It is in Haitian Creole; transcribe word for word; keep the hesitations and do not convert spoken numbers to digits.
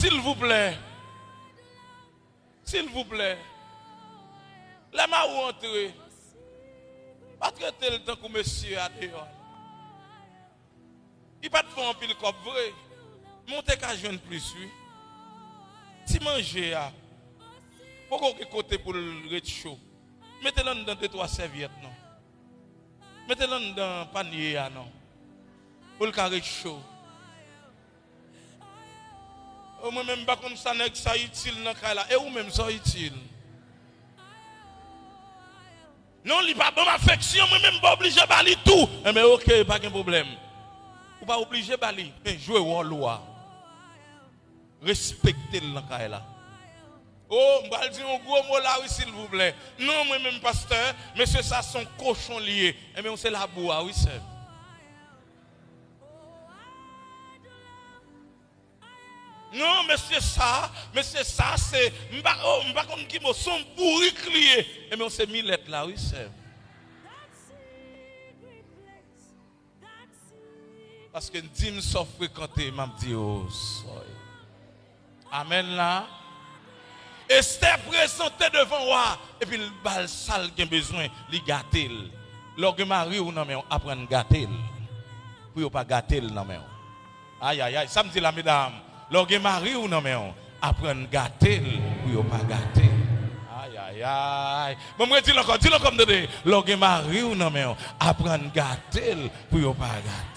Silvouplè. Silvouplè. Lè mari w antre, pa trete l tankou mesye a deyò. Li pa t fè w anpil kòb vre, men w te ka jwenn plis, wi. Ti manje a, poko gen kote pou l ret cho. Mete l anndan de twa sèvyèt, non. Mete l anndan panye a, non. Pou l ka ret cho. O, mwen menm, m pa konn sa nèg sa itil nan kay la. E ou menm, sa w itil? Non, li pa ban m afeksyon, mwen menm, m pa oblije ba li tou. Enben, oke, pa gen pwoblèm. Ou pa oblije ba li, men jwe wòl ou a. Respekte l nan kay la. O, m pral di yon gwo mo la, wi, silvouplè. Non, mwen menm, pastè, mesye sa se yon kochon li ye. Enben, w se labou a, wi, sè m. Non, mesye sa, mesye sa, se, m pa, o, m pa konn ki mo, se yon bourik li ye. Enben, w se milèt la, wi, sè m. Paske di m sa w frekante, m ap di w sa w ye. Amèn la. Estè prezante devan wa, epi l ba l sa l gen bezwen, li gate l. Lè w gen mari w nan men w, aprann gate l, pou yo pa gate l nan men w. Ayayay, sa m di la, medam? Lè w gen mari w nan men w, aprann gate l, pou yo pa gate l. Ayayay. Bon, mwen di l ankò, di l ankò, m tande. Lè w gen mari w nan men w, aprann gate l, pou yo pa gate l.